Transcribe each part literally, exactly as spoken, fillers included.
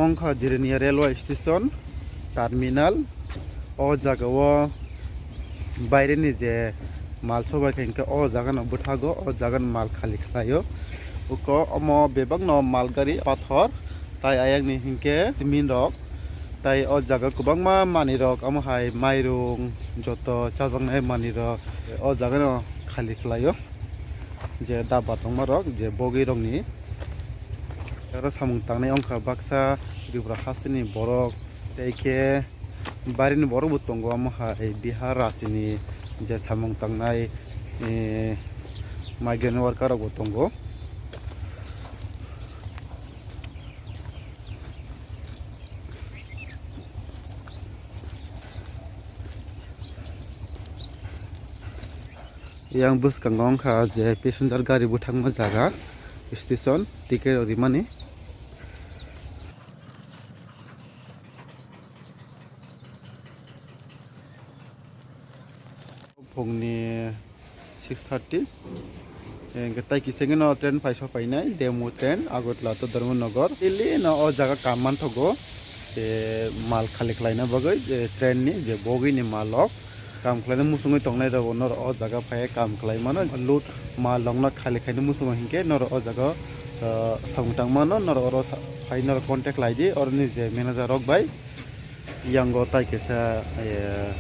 Wngkha Jirania Railway Station Terminal. O jaga o baireni je mal sobai kha, hinkhe o jaga no bwthago, o jaga no mal khali khlaio. Uko omo bebak no mal gari, pathor, tai ayang ni hinkhe cement rok, tai o jaga kwbangma manwi rok, omo hai mairung, joto chajaknai manwi rok o jaga no khali khlaio. Je daba tongma rok, je bogwi rok ni oro samung tangnai wngkha baksa Tripura hasteni borok, tei khe barini borok bo tongo, omo hai Bihar rajini je samung tangnai, eh, migrant worker rok bo tongo. Yang bwskango wngkha je passenger gari bwthakma jaga, station, ticket rok rimani. Phungni six thirty. Hingke tai kisengeno train paisa painai, demo train, Agartala to Dharmanagar. Daily no o jaga kam manthogo. Je mal khali khlaina bagwi, je train ni, je bogwi ni mal rok. Kam khlaina musungwi tongnai rok, noro o jaga phai kam khlai mano. Load mal rok no khali khaina musungo hinkhe noro o jaga, ah, samung tang mano, noro oro sa-, phai noro contact lai di, oroni je manager rok bai. Yango tai kaisa, eh,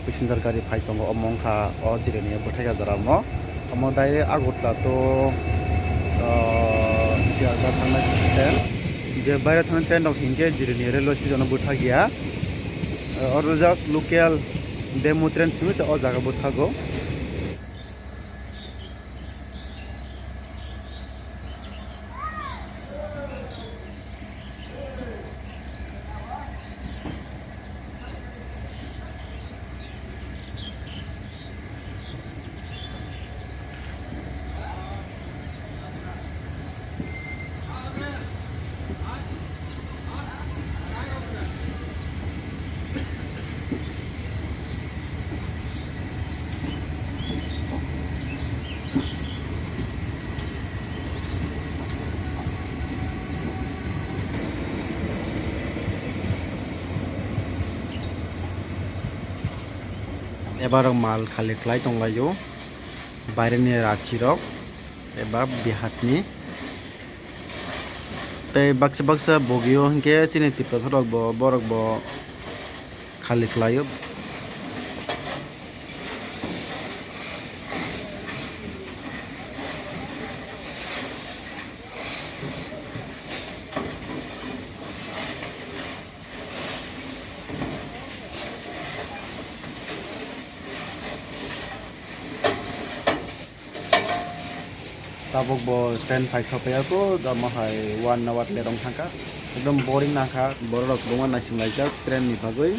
passenger gari phai tongo, omo wngkha o Jirania bwthai jora mo. Omo direct Agartala to, ah, Sialdah thangnai train. Je baire thangnai train rok hinkhe Jirania railway station o bwthak ya. Eh, oro just local demo train simi se o jaga bwthago. Eba rok mal khali khlai tonglaio, baireni rachirok eba Biharni. Tei baksa baksa bogio hinkhe chini Tiprasa rok bo, borok bo khali khlaio. Tabuk bo train phai sopaiya kho, omo hai one hour late wng thangkha. Ekdom boring nangkha, borok rok kwbangma naising laijak train ni bagwi.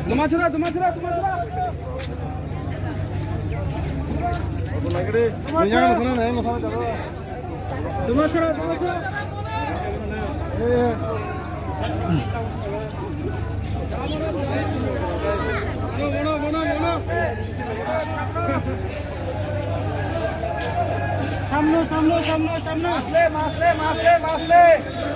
Dumachara, Dumachara, Dumachara. Dumachara, Dumachara. Samno, samno, samno, samno. Masle, masle, masle, masle.